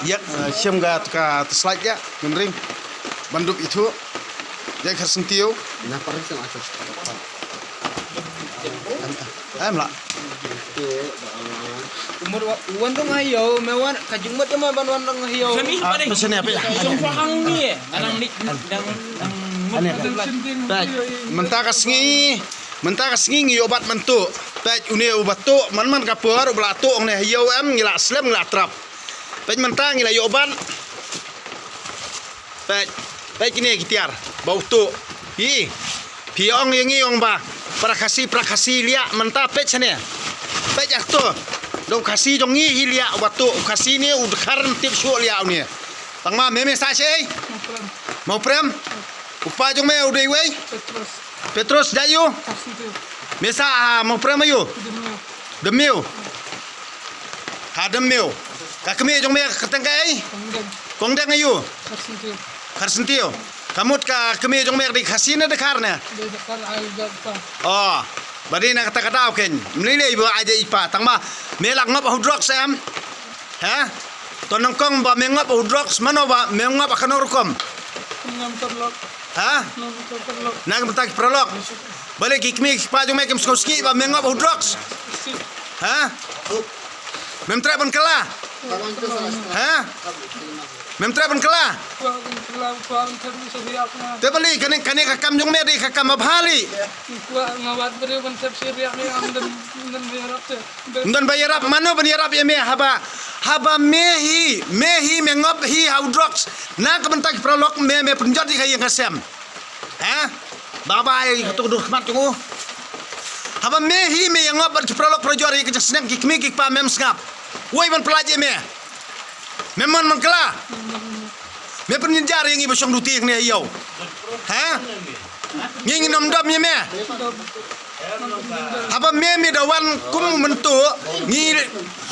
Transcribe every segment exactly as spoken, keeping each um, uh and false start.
Ïa, eh, shem ka, ka slide ïa, ngin ring. Ban dup ithuh. Ïa, Kharsentiw. Em lah. Umur wa-, wan dong ayo, me wan, ka jingmut me wan, wan dong ayo. Sami, ah, apa deh? Pesan apa ya? Jong pahang ni, eh. Anang ni, dang, dang mut. Aneh. Peit, mynta ka sngi, mynta ka sngi ngi ïoh bat mynta. Peit, une u ba tuh, man man ka por, u ba la tuh, ngi ïoh em, ngi la slem, ngi la trap. Peit mynta ngi la ïoh ban. Peit, peit kine ki tiar. Ba u tuh. Hi. Phi ong ïa ngi ong ba. Para Khasi, para Khasi liah mynta peit shane. Peit ïa to. Dong Khasi jong ngi hi liah ba tuh. Khasi ne u dkhar ym tip shuh liah une. Tang ma me me sa shei. Mawprem. U kpa jong me u dei wei. Petrus. Petrus, da ïu? Karsentiw. Me sa, ah, Mawprem ïu? Demiu. Demiu. Ha Demiu. Ka kmie jong me ka kyrteng kaei? Kongdeng. Kongdeng ïu? Karsentiw. Karsentiw. Ka mut ka kmie jong me ka dei Khasi ne dkhar ne? Dei dkhar, ai, dkhar. Oh. Ba dei na kata ka daw kein. Mlei lei ba ai dei i pa. Tang ma me la ngop ha u drugs em? Ha? To nyngkong ba me ngop ha u drugs, mano ba me ngop ha kano rukom? Ngam terlok. Ha? Ngam terlok. Na ka bynta ki paralok. Balei ki kmie ki kpa jong me kim sngew sngew ba me ngop ha u drugs? Ha? Mem treh ban kylla? Ha? Mem treh ban kylla? Te balei kane, kane ka kam jong me dei ka kam ba bha lei. Ym don ba ïarap, mano ban ïarap ïa me haba, haba me hi, me hi me ngop hi ha u drugs. Na ka bynta ki paralok me, me pynjot ïa ka ïing ka sem. Ha? Ba ba ai ka tuk dur khmat jong u. Haba me hi me ïa ngop bad ki paralok parajor ïa ka jingsneng ki kmie ki kpa mem sngap. Wei ban pyllait ïa me. Me mon man kylla. Me pynjynjar ïa ngi ba shong duti hangne ha ïew. Ha? Ngi ngin ym dom ïa me. Haba me me da wan kum mynta ngi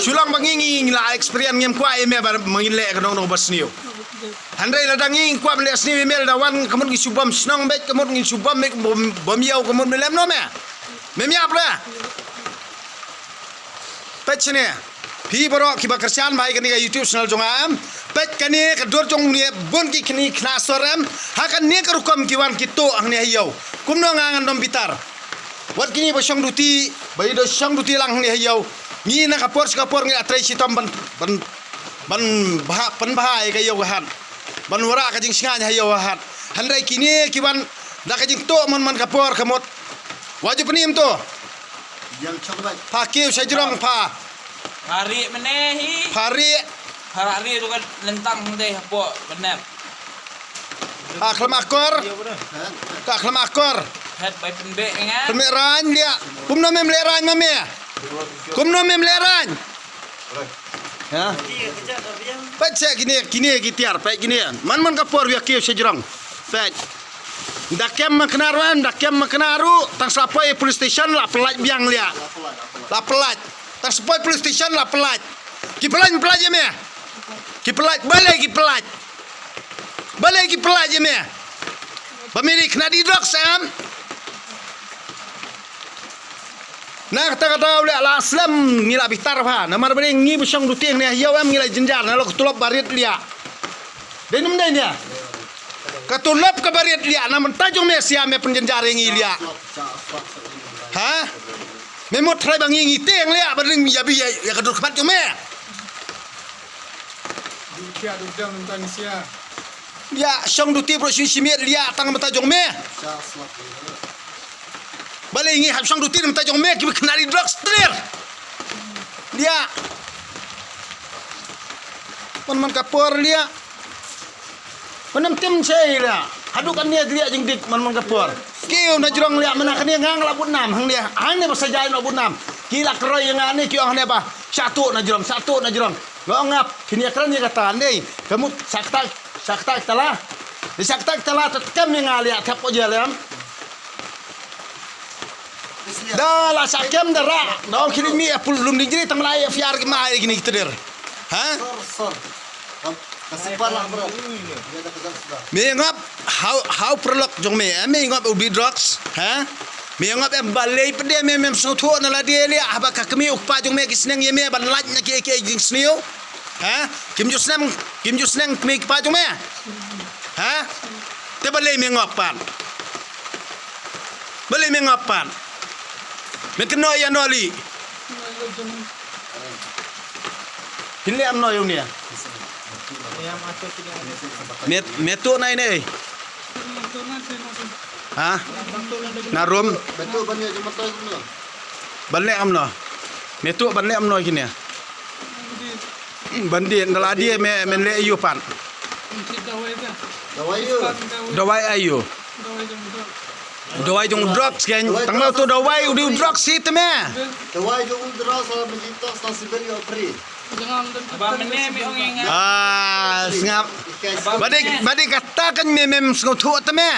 shu long ba ngi ngi la experience ngim kwah ïa me ba ngin leh ka nong nong ba sniew. Hynrei lada ngi kwah ban leh sniew ïa me lada wan ka mut ngi shu bom shnong beit ka mut ngi shu bom me bom, bom ïew ka mut me lem no me. Mem ïap re. Peit shane. Phi baroh kiba kyrshan bha ïa kane ka YouTube channel jong nga em. Peit kane ka dur jong une bun ki khynnah sor em. Ha kane ka rukom ki wan ki tuh hangne ha ïew. Kumno nga ngan dom bitar. Wat kine ba shong duti, ba ïa da shong duti lang hangne ha ïew. Ngi na ka por sha ka por ngi la trei shitom ban, ban, ban bha, pynbha ïa ka ïew ka hat. Ban wanrah ka jingshngaiñ ha ïew ha hat. Hynrei kine ki wan da ka jingtuh man man ka por ka mut. Wa ju pynim to. Pha kiew sha jrong pha. Pha rieh mynne hi. Pha rieh. Pha rieh tu ka lyntang dei hapoh bynep. Ka khlem akor. Ka khlem akor. Het bai pynbeh nga. Pynbeh rang liah. Kumno mem leh rang ma me. Kumno mem leh rang. Ha? Peit seh kine, kine ki tiar, peit kine. Man man ka por ïa kiew sha jrong. Peit. Da kem ma kena ruh, da kem ma kena ruh, tang sa poi police station la pyllait biang liah. La pyllait. Tang sa poi police station la pyllait. Ki pyllait, pyllait ïa me. Ki pyllait, balei ki pyllait. Balei ki pyllait ïa me. Ba me dei khynnah die drugs em. Na kata ka daw leh la slem ngi la bitar bha. Namar ba dei ngi ba shong duti hangne ha ïew em ngi la jynjar na la ka tulop ba rit liah. Dei ne ym dei ne. Ka tulop kaba rit liah na mynta jong me sia me pynjynjar ïa ngi liah. Ha? Me mut trai ba ngi ngi tieng liah ba dei ïa bi ïa, ïa ka dur khmat jong me. Ïa shong duti bro shu shimiet liah tang mynta jong me. Balei ngi hap shong duti mynta jong me ki khynnah die drugs trir. Liah. Man man ka por liah. Panem tem sei liah. Haduh kane liah jingdik man man ka por. Kiew na jrong liah mana kane ngang la bun nam hangne. Hangne ba sa jai na bun nam. Ki la kroi ïa nga ne ki ong hangne ba. Satu na jrong, satu na jrong. Nga ong ngap kine kren ïa kata ne. Ka mut sakta, sakta tala. Di sakta tala tetem ïa nga liah tep ko je lem. Da la sa kem da ra. Da ong kine mi apul lum ni jri tang lai fiar ki mai kine ki teder. Ha? Sor, sor. Ka simpan lah bro. Me ngap hau, hau perlok jong me. Eh, me ngap ubi drugs. Ha? Me ngap em balei pede me mem sngewthuh na lade liah haba ka kmie u kpa jong me ki sneng ïa me ban lait na ki ki jingsniew. Ha? Kim ju sneng, kim ju sneng kmie kpa jong me? Ha? Te balei me ngop pat? Balei me ngop pat? Me kynnoh ïa no li. Phin leh kumno ïa une? Me, me tuh na ine. Ha? Na rum. Ban leh kumno? Me tuh ban leh kumno kine? Ban dih, da la dih me, men leh aïu pat? Dawai aïu? Dawai jong drugs keiñ. Tang ba uto dawai u dei u drugs hi te me. Dawai jong u drugs la mynta sa sibel ïa u free. Ah, sngap. Ba dei, ba dei kata keiñ me mem sngewthuh te me.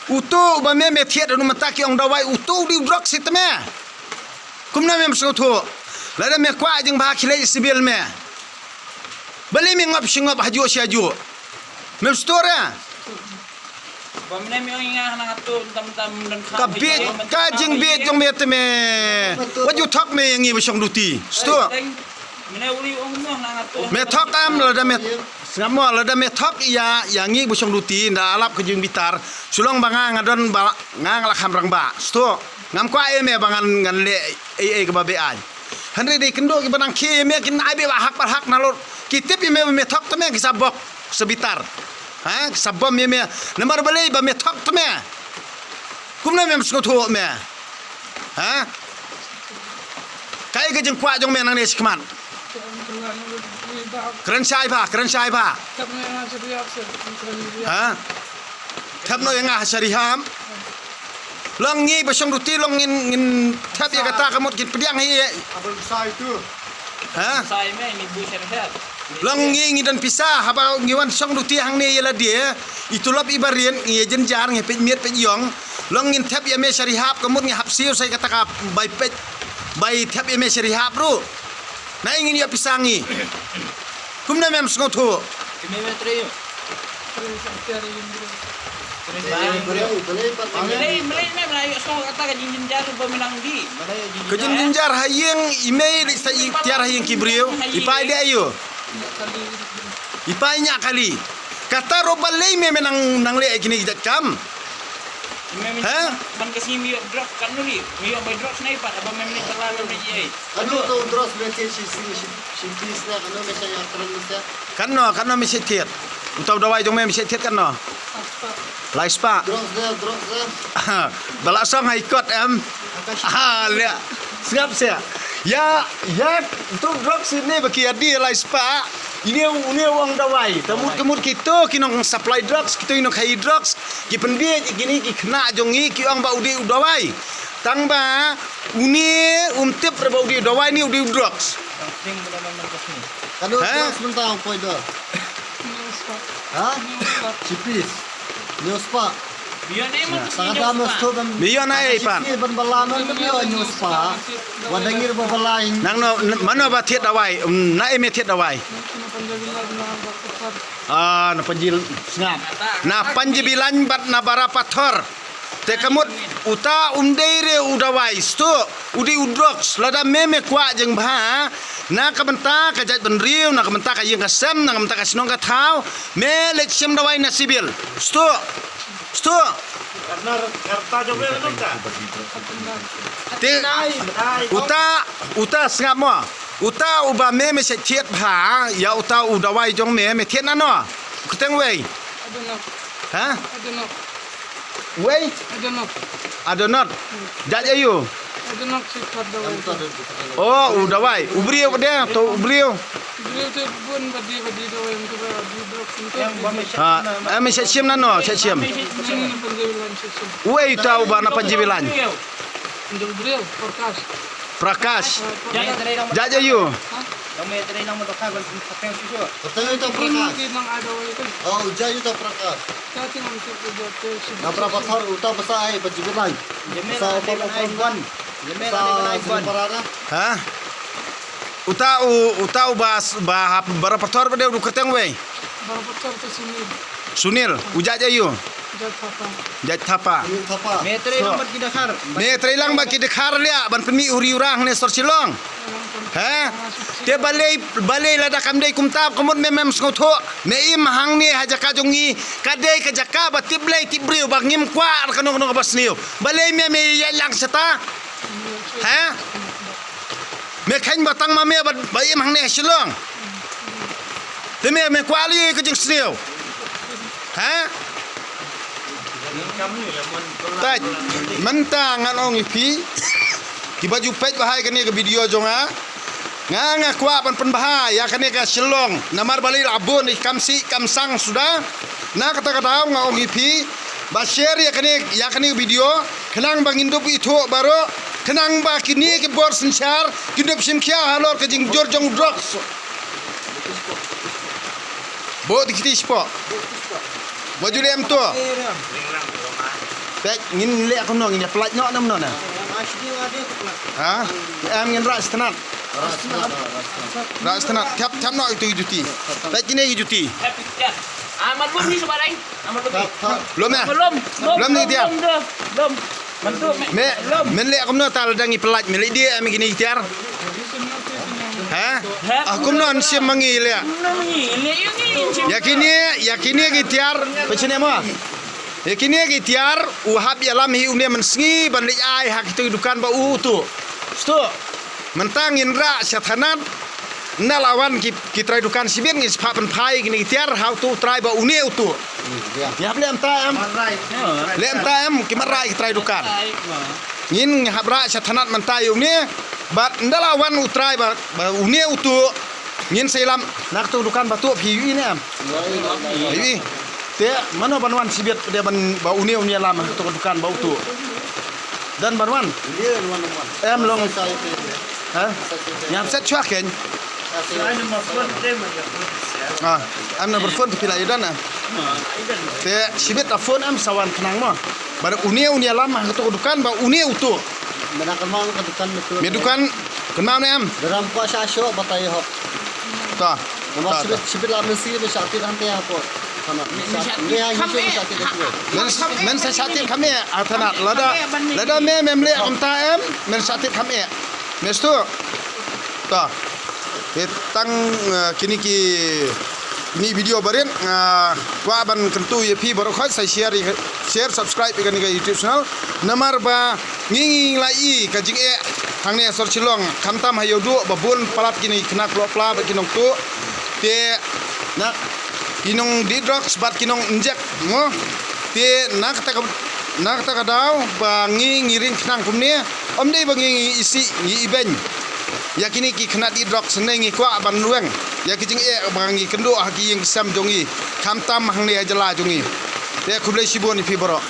Uto ba me me thied anu mynta ki ong dawai uto u dei u drugs hi te me. Kumno mem sngewthuh? Lada me kwah jingbha khie leit sibel me. Balei me ngop shi ngop hajuh shi hajuh? Mem stur eh? Ka bieit ka jingbieit jong me te me. Wat ju thok me ïa ngi ba shong duty. Stur. Me thok am lada me, sngap mo, lada me thok ïa, ïa ngi ba shong duty, nda alap ka jingbitar. Shu long ba nga nga don ba nga nga la kham rangbah. Stur. Ngam kwah ïa me ba ngan, ngan leh ei ei kaba beaiñ. Hynrei dei kynduh kiba nang khie ïa me kin ai beit ba hak ba hak na lor. Ki tip ïa me ba me thok te me ki sa bok sa bitar. Ha, ki sa bom ïa me. Namar balei ba me thok te me? Kumno mem sngewthuh me? Ha? Kaei ka jingkwah jong me nangne shakhmat? Kren shai bha, kren shai bha. Ha? Thep noh ïa nga ha sha rehab. Long ngi ba shong duty long ngin, ngin thep ïa kata ka mut kin pdiang hi. Ha? Long ngi ngi don pisa haba ngi wan shong duty hangne ïa lade. I tulop i barit ngi ïa jynjar ngi peit miet peit ïong. Long ngin thep ïa me sha rehab ka mut ngi hap siew sa ïa kata ka bai peit. Bai thep ïa me sha rehab ruh. Naei ngin ïoh pisa ngi. Kumno mem sngewthuh? Ka jingjynjar ha ïing i mei lei sa i tiar ha ïing ki briew. I pa i dei aïu? I pa i ñiah kali. Kata ruh balei me me nang, nang leh kine ki jait kam? Ha? Kano to drugs me thied shi, shi, shi, shi piece ne, kano me sa ïa kren me sa? Kano, kano me sa thied? Uto u dawai jong me me sa thied kano? Lai spah. Drugs ne, drugs ne. Ba la song ha i kot em. Ha, leh. Sngap seh. Ïa, ïa, uto drugs ne ba ki ïa die lai spah. Ine, une u ong dawai. Te mut, te mut kito ki nong supply drugs, kito ki nong khaïi drugs. Ki pynbieit ïa kine ki khynnah jong ngi ki ong ba u dei u dawai. Tang ba une um tip re ba u dei u dawai ne u dei u drugs. Kano drugs mynta u poi do? Ha? Shi piece. Hynñiew spah. Me ïoh na ei pat? Ban bala man me ïoh hynñiew spah. Wat da ngir ba bala in. Nang no, mano ba thied dawai? Naei me thied dawai? Ah, na Panji, sngap. Na Panji Bilan bad na Bara Pathor. Te ka mut uta um dei re u dawai, sngap. U dei u drugs, lada me me kwah jingbha na ka bynta ka jaitbynriew, na ka bynta ka ïing ka sem, na ka bynta ka shnong ka thaw, me leit shim dawai na sibil. Sngap. Sngap. Te uta, uta sngap mo. Uta uba me me sa thied bha ïa uta u dawai jong me, me thied nano? Kyrteng wei. Ha? Wei? Adonot. Jait aïu? Oh, u dawai. U briew ba dei, to u briew. Ha, em, me sa shim nano, sa shim. Wei uta uba na Panji Bilan? Prakash. Jait aïu? Kata uta Prakash. Oh, jait uta Prakash. Na Bara Pathor uta basa ai Panji Bilan. Basa uta Prakash. Basa Sumbarara. Ha? Uta u, uta uba, ba hap Bara Pathor ba dei u kyrteng wei. Sunil, u jait aïu? Jait Thapa. Me trei lang bad ki dkhar. Me trei lang bad ki dkhar leh ban pynmih u riewrang ne sor Shillong. He? Te balei, balei lada kam dei kumta, kumno me mem sngewthuh? Me im hangne ha jaka jong ngi, ka dei ka jaka ba tip Blei tip briew, ba ngim kwah ar kano kano kaba sniew. Balei me me ïalang shata? He? Me kheiñ ba tang ma me ba, ba im hangne ha Shillong. Te me, me kwah lei ka jingsniew. Ha? Tat, mynta ngan ong ïa phi, kiba ju peit ba hai kane ka video jong nga. Nga, nga kwah ban pynbha ïa kane ka Shillong. Namar balei la bun i kam sih kam sang suda. Na kata ka daw nga ong ïa phi, ba share ïa kane, ïa kane ka video. Khnang ba ngin dup ithuh baroh. Khnang ba kine ki bor synshar kin dup shim khia halor ka jingjur jong drugs. Bok ti kiti spok. Bok ju leh em to. Peit ngin leh kumno, ngin ïa pynlait noh ne kumno ne. Ha? Em, ngin rah sngewtynnat. Rah sngewtynnat. Thep, thep noh itu juti. Peit kine ki juti. Ah, maklum ni sebarang. Lom eh? Lom. Lom ni tiar. Lom. Me, men leh kumno ta lada ngi pynlait, me leh dei em kine ki tiar. Ha? Ah, kumno ngi shim ma ngi leh. Ïa kine, ïa kine ki tiar, pynshane mo. Ïa kine ki tiar, u hap ïalam hi une mynsngi ban leit ai ha kito ki dukan ba u tuh. Stu. Mynta ngin rah sha thanat. Nda la wan ki, ki trai dukan shibit, ngin sa phah pynphai kine ki tiar ha uto u trai ba une u tuh. Ngi hap leh kumta em? Leh kumta em, ki mat rah ki trai dukan. Ngin, ngi hap rah sha thanat mynta ïa une. Bad nda la wan u trai ba, ba une u tuh, ngin sa ïalam na kato ka dukan ba tuh, phi ïohi ne em? Ïohi. Te mano ban wan shibit, te ban ba une, une ïalam ha kato ka dukan ba u tuh? Don ban wan? Em long. Ha? Ngam set shuwa kein. Ah, em number phone te phi la ïoh don em? Te shibit la phone em, sa wan khnang mo. Ba une, une ïalam ha kato ka dukan ba une u tuh. Me dukan, kynmaw ne em? Daram ko sha sho batai hok. Ta. Namar ta, shibit, ta. Shibit la mynsngi me shah tied hangte hapoh. Thanat. Me shah, me ha, me shah tied hapoh. Men, men sa shah tied kham eh ha thanat. Lada, lada me mem leh kumta em, men shah tied kham eh. Me stu. Ta. Te tang, eh, kine ki, kine video barit, eh, kwah ban kyntu ïa phi baroh khoit sa share, share, subscribe ïa kane ka YouTube channel. Namar ba ngi, ngi la i ka jingeh hangne sor Shillong, khamtam ha Ïewduh ba bun palat kine ki khynnah klok pla bad ki nongtuh. Te na ki nongdih drugs bad ki nong injek, mo. Te na kata ka, na kata ka daw ba ngi, ngi ring khnang kumne, ym dei ba ngi, ngi isih, ngi ibeiñ ïa kine ki khynnah dih drugs, ne ngi kwah ban weng ïa ki jingeh ba ngi kynduh ha ki ïing ki sem jong ngi, khamtam hangne ha jylla jong ngi. Te khublei shibun ïa phi baroh.